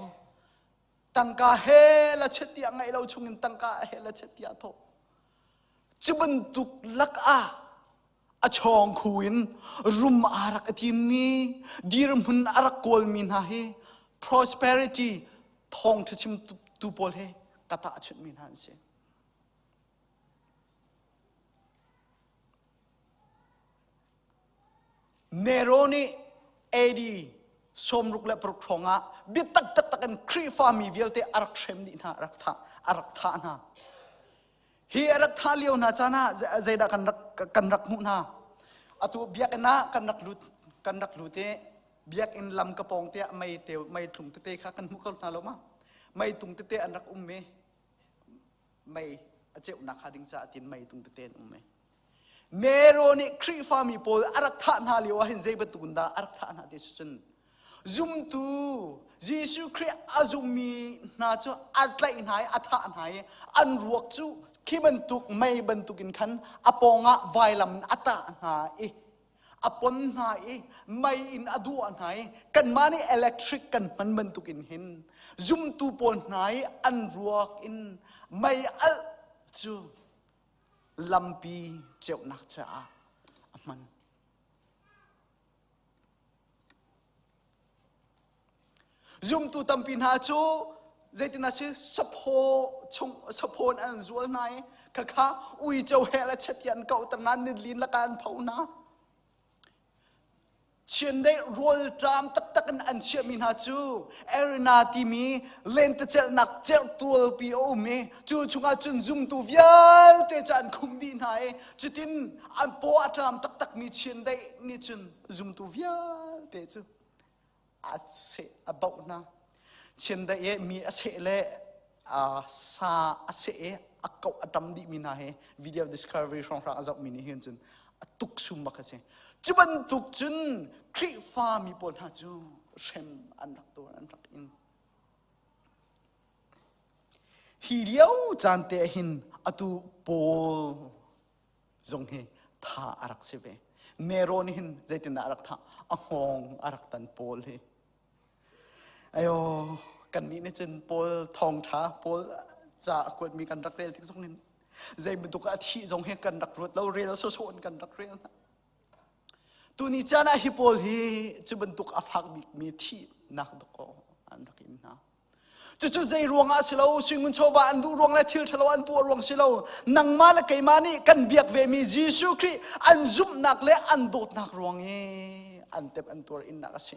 Tangka he la chet tiah ngaih lo chungin tangka he la chet tiah thawh. Cu bantuk lak ah a chawng khu in rum aa rak a timmi dirhmun a rak kawlmi hna hi prosperity thawngṭha chimtu pawl he ka tahchunhmi hna an si. Nero nih AD 66 hrawng ah biatak taktak in Khrihfami vialte a rak hrem dih hna, a rak thah, a rak thah hna. Hi a rak thah lio hna caan ah zeidah kan rak kan rak hmuh hna? Atu biakinn ah kan rak lut kan rak lut i biakinn lam ka pawng te ah mei teu mei tlung tete kha kan hmuh ko hna lo ma? Mei tung tete an rak um i mei a ceunak hnga ding caah tin mei tung tete an um i Nero nih Khrihfami pawl a rak thah hna lio ah hin zei bantuk in dah a rak thah hna ti si cun zumtu Jesuh Khrih a zummi hna cu a tlaih hna i a thah hna i an ruak cu khi bantuk mei bantuk in khan a pawngah vailam in a tah hna i. A pon hna i mei in a duah hna i kanmah nih electric kan hman bantukin hin zumtu pawl hna i an ruak in mei alh cu lampi ceunak caah a hman. Zumtu tampi hna cu zeitin a si saphaw chung saphaw in an zual hna i khakha uico he le chet an kauhter hna nilin lakah an pho hna. Chiandeih rawlṭam taktak in an chiahmi hna cu Arena timi lentecelhnak cerhtualpi a um i cu chungah cun zumtu vialte cu an khumh dih hna i cutin an paw a ṭam taktakmi chiandeih nih cun zumtu vialte cu a seh a bauh hna. Chiandeih i mi a seh le sa a seh i a koh a ṭam dihmi hna hi video discovery hrawnghrang a zohmi nih hin cun a tuk sum bak a si. Cu bantuk cun Khrihfa mi pawl hna cu hrem an rak tuar an rak ing. Hi lio caan te ah hin atu Paul zong hi tha a rak si ve. Nero nih hin zeitindah a rak thah? A hngawng a rak tan Paul hi. Ayo, kannih nih cun Paul thawngṭha, Paul ca a kuatmi kan rak rel tik zong hin zei bantuk a thih zong hi kan rak ruat lo, rel sawsawh in kan rak rel hna. Tuni caan ah hi pawl hi cu bantuk a fak bikmi thihnak dawkaw an rak in hna. Cucu zei ruangah si lo, suingun chawva an duh ruang le thil ṭhalo an tuah ruang si lo. Nangmah le keimah nih kan biak vemi Jesuh Khrih an zumhnak le an dawtnak ruang i an tep an tuar innak a si.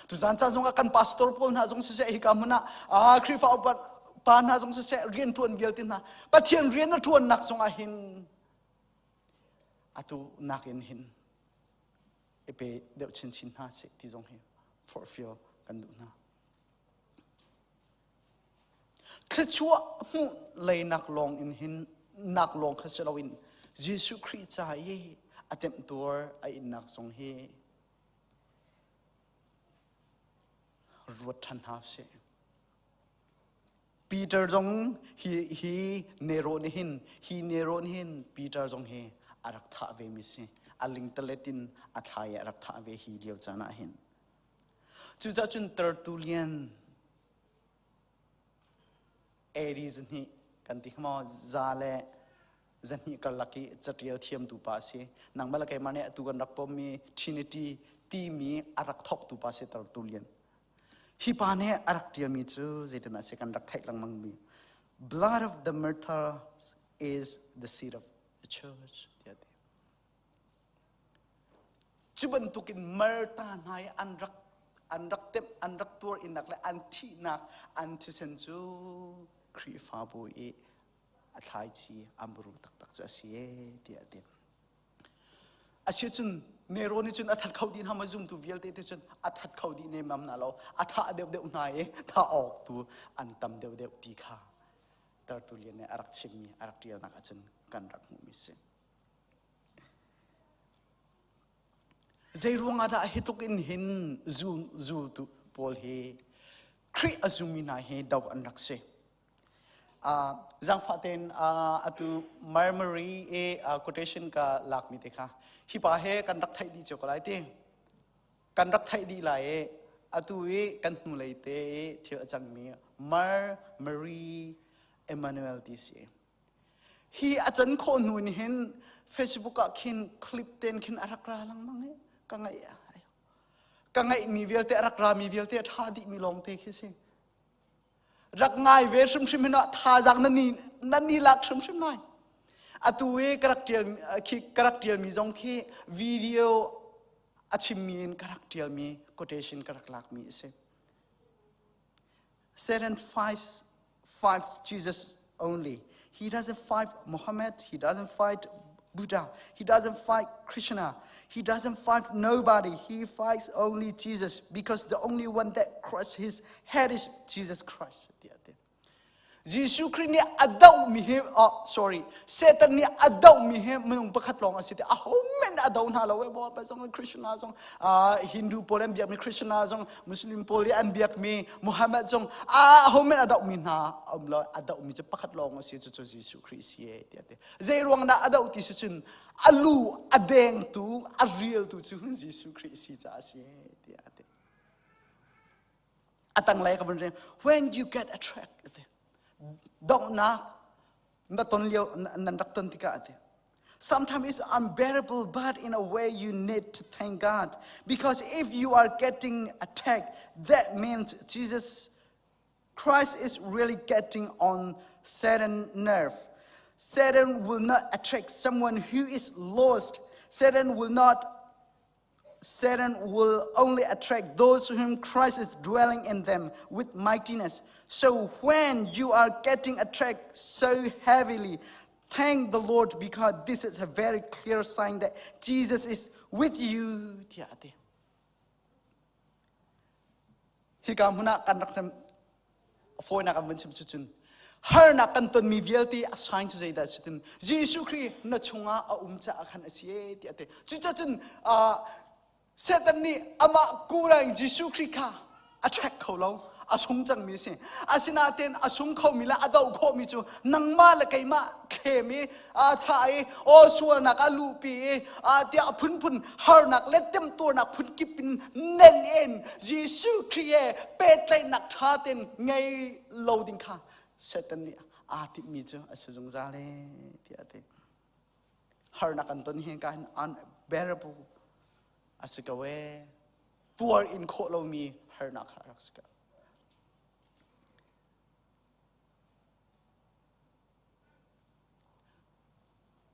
Tuzan caan zongah kan pastor pawl hna zong siseh hika hmun ah Khrihfa upa pa hna zong siseh rian ṭuan vialte hna Pathian rian a ṭuannak zongah hin atu nakin hin i pe deuh chinchin hna seh ti zong hi forhfial kan duh hna. Thluachuah hmuh leinak lawng in hin nak lawng kha si loin Jesuh Khrih ca i a temhtuar a innak zong hi ruat ṭhan hna sih. Peter zong hi hi Nero nih hin hi Nero nih hin Peter zong hi a rak thah ve mi si. A lingtalet in a thlai i a rak thah ve hi lio caan ah hin. Cucaah cun Tertullian Aries nih kan ti maw za le zahnih karlak i catial thiamtu pa a si. Nangmah le keimah nih atu kan rak pommi Trinity timi a rak thawktu pa si Tertullian. Hi pa nih a rak tialmi cu zeitin ah si kan rak theih lengmangmi blood of the martyr is the seed of the church tiah a ti. Cu bantukin Martha hna i an rak an rak temh an rak tuar innak le an thihnak an thisen cu Khrihfabu i a thlaici an buru taktak cu a si ee tiah a ti. Asiahcun Nero nih cun a that kho dih hna maw zumtu vialte te cun a that kho dih nemam hna lo a thah deuhdeuh hna i thah awk tu an tam deuhdeuh ti kha Tertullian nih a rak chimmi a rak ṭialnak ahcun kan rak hmuhmi si. Zei ruangah dah hi tluk in hin zultu pawl hi Khrih a zummi hna hi do an rak si. Zaangfah tein atu Murmary i quotation ka lakmi te kha hi pa he kan rak theih dih cio ko lai ti. Kan rak theih dih lai i atu i kan hnulei te i thil a cangmi Mar Marie Emmanuel ti si. Hi a can khawh hnu in hin Facebook ah khin clip ten khin a rak ra lengmang i ka ngaih ka ngaihmi vialte a rak rami vialte a ṭha dihmi lawngte khi si. Rak ngai ve hrimhrim hin ah thazaang nan ni nan ni lak hrimhrim lai. Atu i ka rak ṭial khi ka rak ṭialmi zong khi video a chimmi in ka rak ṭialmi quotation ka rak lakmi a si. Satan fights, fights Jesus only. He doesn't fight Muhammad. He doesn't fight Buddha. He doesn't fight Krishna. He doesn't fight nobody. He fights only Jesus because the only one that crushed his head is Jesus Christ. Jesuh Khrih nih a dohmi hi oh sorry Satan nih a dohmi hi minung pakhat lawng a si ti aho men a do hna lo e Bawipa zong Krishna zong Hindu pawl an biakmi Krishna zong Muslim pawl i an biakmi Muhammad zong aho men a dohmi hna um lo a dohmi cu pakhat lawng a si cu cu Jesuh Khrih si e tiah ti zei ruang dah a doh ti si cun a lu a dengtu a rialtu cu Jesuh Khrih si caah a si e tiah a ti A tanglei ka vun rel. When you get attracted, donghnak na ton lio nan rak ton tikah ati. Sometimes it's unbearable, but in a way you need to thank God. Because if you are getting attacked, that means Jesus Christ is really getting on Satan's nerve. Satan will not attract someone who is lost. Satan will not Satan will only attract those whom Christ is dwelling in them with mightiness. So when you are getting attracted so heavily, thank the Lord because this is a very clear sign that Jesus is with you. Tiah a ti. Hika hmun ah kan rak fawinak an vun chim cu cun harnak kan tonmi vialte a sign cu zeidah si tin Jesuh Khrih na chungah a um caah khan a si e tiah a ti cucacun Satan nih amah kurang Jesuh Khrih kha a check kho lo a sung cangmi a si asinain a sung khomi le a doh khawhmi cu nangmah le keimah thlem i a thah i aw sualnak a luhpi i tiah phunphun harnak le temtuarnak phunkip in nen in Jesuh Khrih he pehtlaihnak ṭha tein ngei lo ding kha Satan nih aa timhmi cu a si zungzal e tiah a ti. Harnak kan ton hi ka hin unbearable a si ko e. Tuar in khawh lomi harnak kha a rak si ko.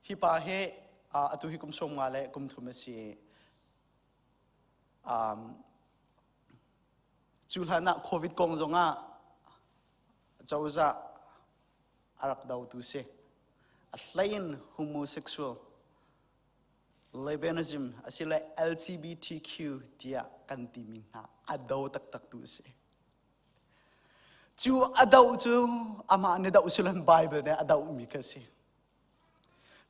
Hi pa hi atu hi kum sawm nga le kum thum a si. Um, cu hlan ah COVID kong zongah cozah a rak dotu si. A hlein homosexual, lesbianism asile LGBTQ tiah kan timi hna a do taktak tu si. Cu a doh cu amah nih doh si loin Bible nih a dohmi kha si.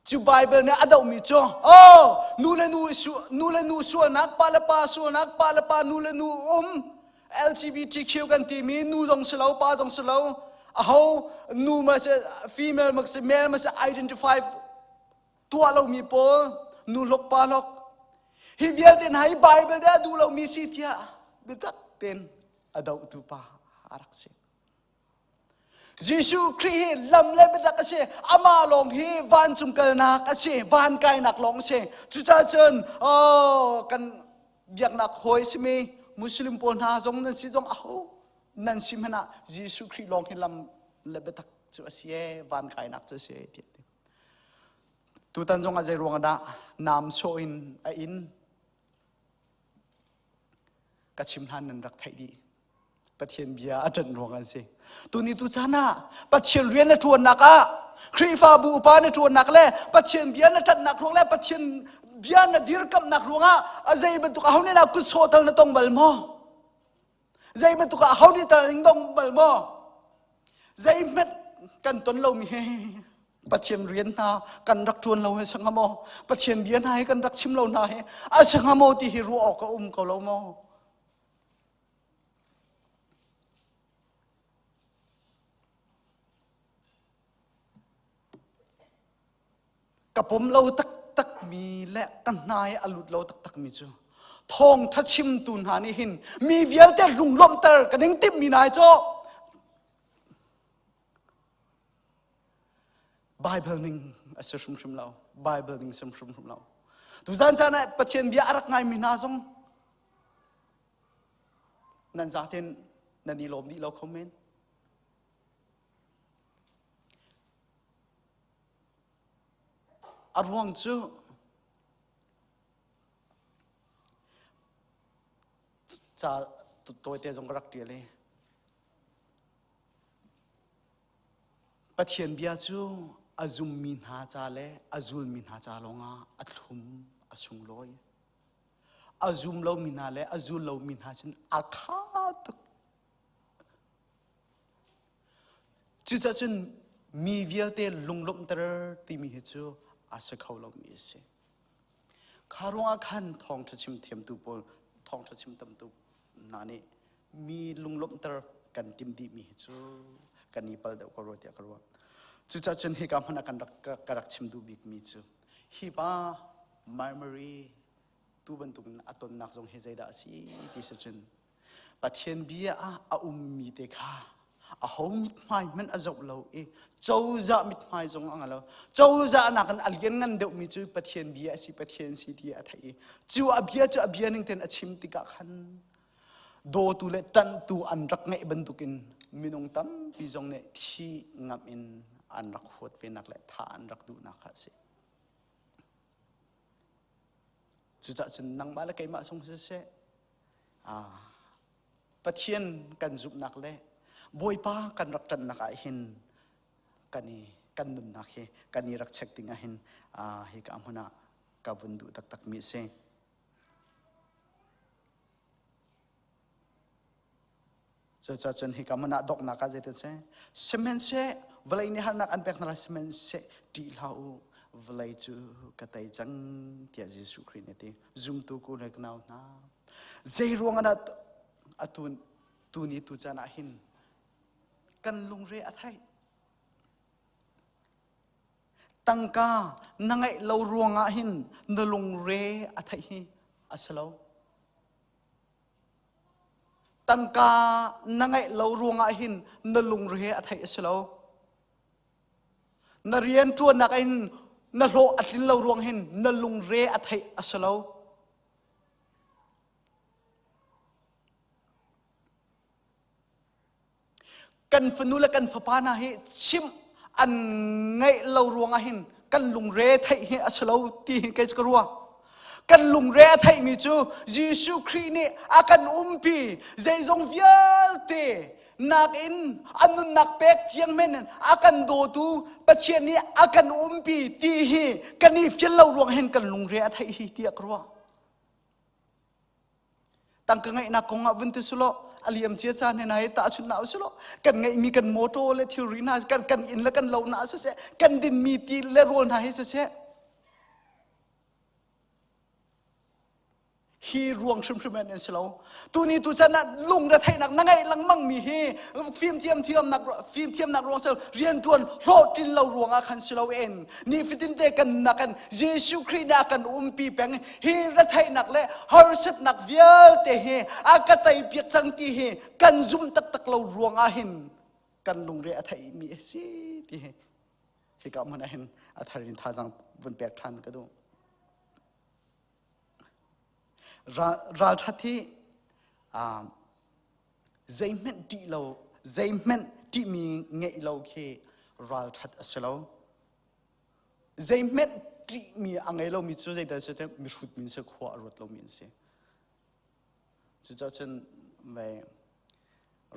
Cu Bible nih a dohmi cu oh nu le nu nu le nu sualnak pa le pa sualnak pa le pa nu le nu um LGBTQ kan timi nu zong si lo pa zong si lo aho nu ma si female ma si male ma si identify tuah lomi pawl nu hlok pa hlok hi vialte hna hi Bible nih a duh lomi si tiah biatak tein a dohtu pa a rak si. Jesuh Khrih hi lam le biatak a si. Amah lawng hi vancung kalnak a si, van kainak lawng a si. Cucaah cun oh, kan biaknak hawi simi Muslim pawl hna zong nan si zong aho nan si hmanh ah Jesuh Khrih lawng hi lam le biatak cu a si e, van kainak cu a si e tiah ti. Tutan zong ah zei ruang dah naam sawh in a in ka chim hlan nan rak theih dih Pathian bia a ṭanh ruang an si tuni tu caan ah Pathian rian na ṭuannak ah Khrihfabu upa na ṭuannak le Pathian bia na ṭanhnak ruang le Pathian bia na dirkamhnak ruangah a zei bantuk aho nih dah kut sawh tal na tong bal maw zei bantuk ah aho nih tal ning dong bal maw zeihmanh kan ton lomi he Pathian rian hna kan rak ṭuan lo he sanga maw Pathian bia hna hi kan rak chim lo hna he a sanga maw ti hi ruah awk a um ko lo maw Ka pom lo taktakmi le ka hna i a lut lo taktakmi cu thawngtha chimtu hna nih hin mi vialte lunglawmhter ka ning timhmi hna hi cu Bible ning a si hrimhrim lo. Bible ning si hrimhrim lo. Tuzan caan ah Pathian bia a rak ngaimi hna zong nan zaten nan i lawm dih lo kho men. A ruang cu ca tawite zong ka rak ṭial i Pathian bia cu a zummi hna ca le a zulmi hna ca lawngah a thlum a sunglawi. A zum lomi hna le a zul lomi hna cun a kha tuk. Cucaah cun mi vialte lunglawmhter timi hi cu a si kho lomi a si. Kha ruangah khan thawngṭha chim thiamtu pawl, thawngṭha chim tamtu hna nih mi lunglawmhter kan timh dihmi hi cu kan i pal deuh ko rua tiah ka ruah. Cucaah cun hika hmanh ah kan rak ka rak chim duh bikmi cu hi pa Mary tu bantukin a tonnak zong hi zeidah a si ti si cun Pathian bia ah a ummi te kha aho mithmai hmanh a zoh lo i cozah mithmai zong a ngalo. Cozah nakin a lianngan deuhmi cu Pathian bia a si, Pathian si ti a theih i cu a bia cu a bia ning tein a chim tikah khan dawtu le ṭanhtu an rak ngeih bantukin minung tampi zong nih thi ngamh in an rak huat venak le thah an rak duhnak kha a si. Cucaah cun nangmah le keimah zong siseh Pathian kan zumhnak le Bawipa kan rak ṭanhnak ah hin kan i kan nunnak hi kan i rak check ding ah hin hika hmun ah ka vun duh taktakmi a si. Cucaah cun hika hmun ah donghnak ah zeitin si? Sihmanhseh vawlei nih harnak an pek hna lai sihmanhseh ṭih hlah u vawlei cu ka tei cang tiah Jesuh Khrih nih a ti. Zumtu ku le nau hna zei ruang ah dah atu tuni tu caan ah hin kan lungre a theih tangka na ngeih lo ruangah hin na lungre a theih hi a si lo. Tangka na ngeih lo ruangah hin na lungre a theih a si lo. Na rian ṭuannak in na hlawh a tlin lo ruang hin na lungre a theih a si lo. Kan fanu le kan fapa hna hi chimh an ngaih lo ruangah hin kan lungre theih hi a si lo ti hi kei cu ka ruah. Kan lungre a theihmi cu Jesuh Khrih nih a kan umpi zeizong vialte nakin a nunnak pek tiang men in a kan dawtu Pathian nih a kan umpi ti hi kan i fian lo ruang hin kan lungre a theih hi tiah ka ruah. Tangka ngeihnak kong ah vun ti sulaw a liam cia caan he nai tahchunhnak usulaw kan ngeihmi kan motor le thilri hna kan kan inn le kan lo hna siseh kan dinmi ti le rawl hna hi siseh Hi ruang hrimhrim an si lo. Tuni tu chan ah lungretheihnak na ngeih lengmang mi hi fimthiam thiamnak fimthiamnak ruang si riantuan hlawhtlin lo ruangah khan si loin nifatin te kan nakan Jesuh Khrih nih a kan umpi peng hi retheihnak le harsatnak vialte hi a ka tei piak cang ti hi kan zum taktak lo ruangah hin kan lungre a theihmi a si ti hi hika hmun ah hin a thar in thazaang vun pek ṭhan ka duh. Ralṭhat hi zeihmanh ṭih lo, zeihmanh ṭihmi ngeih lo khi ralṭhat a si lo. Zeihmanh ṭihmi a ngei lomi cu zeidah a si te mihrut mi an si, khua a ruat lomi an si. Cucaah cun mei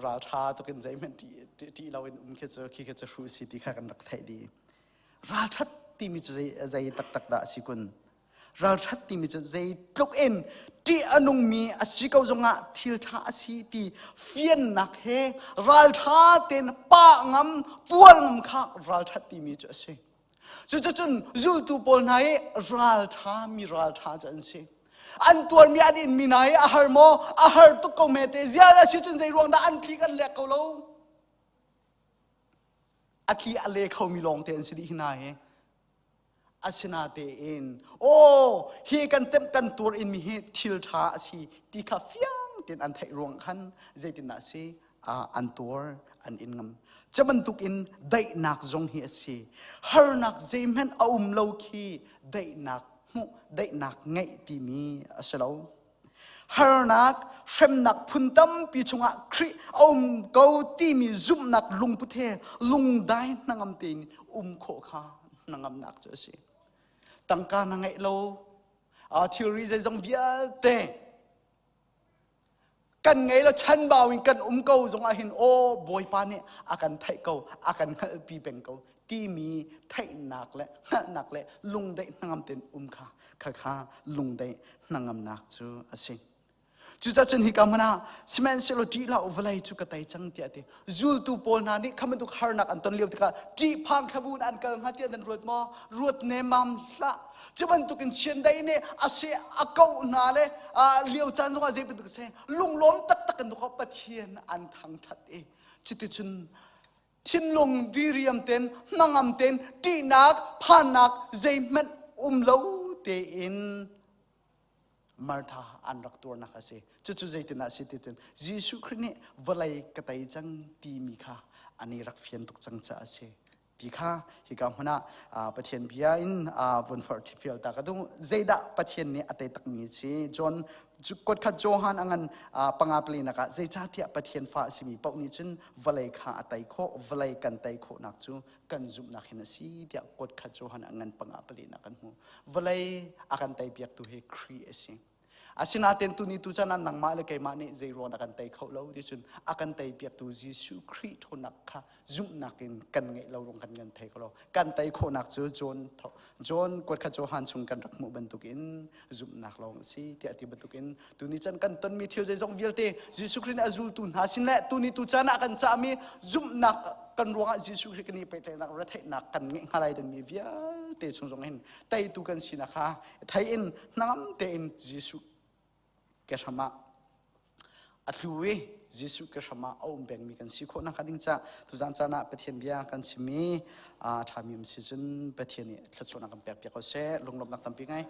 ralṭha tukin zeihmanh ṭih loin um khi cu khi khi cu hruh si ti kha kan rak theih dih. Ralṭhat timi cu zei, zei taktak dah a si kun? Ralṭhat timi cu zeitluk in ṭih a nungmi a si ko zongah thil ṭha a si ti fiannak he ralṭha tein pah ngam, tuar ngam kha ralṭhat timi cu a si. Cuticun zultu pawl hna hi ralṭha mi ralṭha cu an si. An tuarmi an inmi hna hi a har maw? A har tuk ko hme te. Ziah a si cun zei ruang dah an thli kan lek ko lo? A thli a le khomi lawng te an si dih hi hna hi. Asinatein, aw hi kan temh kan tur in mi hi thil ṭha a si ti kha fiang tein an theih ruang khan zeitindah a si an tuar an in ngam. Cu bantukin daihnak zong hi a si. Harnak zeihmanh a um lo khi daihnak hmuh, daihnak ngeih timi a si lo. Harnak, hremnak phun tampi chungah Khrih a um ko timi zumhnak lungput he lungdai hnangam tein um khawh kha hnangamnak cu a si. Tangka na ngeih lo, thilri zeizong vialte kan ngei lo chanbau in kan um ko zongah hin aw Bawipa nih a kan theih ko a kan hngalhpi peng ko timi theihnak le hngalhnak le lungdaih hnangam tein um kha khakha lungdaih hnangamnak cu a si. Cucacun hika hmun ah sihmanhsehlaw ṭih hlah u vawlei cu ka tei cang tiah a ti. Zultu pawl hna nih kha bantuk harnak an ton lio tikah ṭihphang thlabun an kal hnga tiah nan ruat maw? Ruat nemmam hlah. Cu bantukin chiandeih nih a seh a koh hna le lio caan zongah zei bantuk seh lunglawm taktak in Pathian an thangṭhat i cuticun thinlung diriam ten hnangam ten ṭihnak phannak zeihmanh um lo tein Martha an rak tuarnak a si. Cucu zeitinah si ti cun Jesuh Khrih nih vawlei ka tei cang timi kha an i rak fian tuk cang caah a si. Ti kha hika hmun ah Pathian bia in vun forh fial ta ka duh. Zeidah Pathian nih a tei takmi si? John kuatkhat Johan a ngan panga palinak ah zeicahtiah Pathian fa a simi paoh nih cun vawlei kha a tei khawh, vawlei kan tei khawhnak cu kan zumhnak hin a si tiah kuatkhat Johan a ngan panga palinak kan hmu. Vawlei a kan teipiaktu hi Khrih a si. Asinain tuni tu chan ah nangmah le keimah nih zei ruang a kan tei kho lo ti cun a kan teipiaktu Jesuh Khrih ṭhawnnak kha zumhnak in kan ngeih lo ruang kan kan thei kho lo. Kan tei khawhnak cu John John kuatkhat Johan chung kan rak hmuh bantukin zumhnak lawng a si tiah ti bantukin tuni chan kan tonmi thil zeizong vialte Jesuh Khrih nih a zultu hna sin le tuni tu chan ah kan cahmi zumhnak kan ruangah Jesuh Khrih kan i pehtlaihnak retheihnak kan ngeih hnga lai dingmi vialte chung zong hin teitu kan sinak kha thei in hnangam tein Jesuh ke hram ah a tlu i Jesuh ke hram ah a um pengmi kan si khawh nakhnga ding ca tuzan caan ah Pathian bia kan chimmi a ṭhami um si cun Pathian nih thluachuahnak kan pek piak ko seh lunglawmhnak tampi ngei.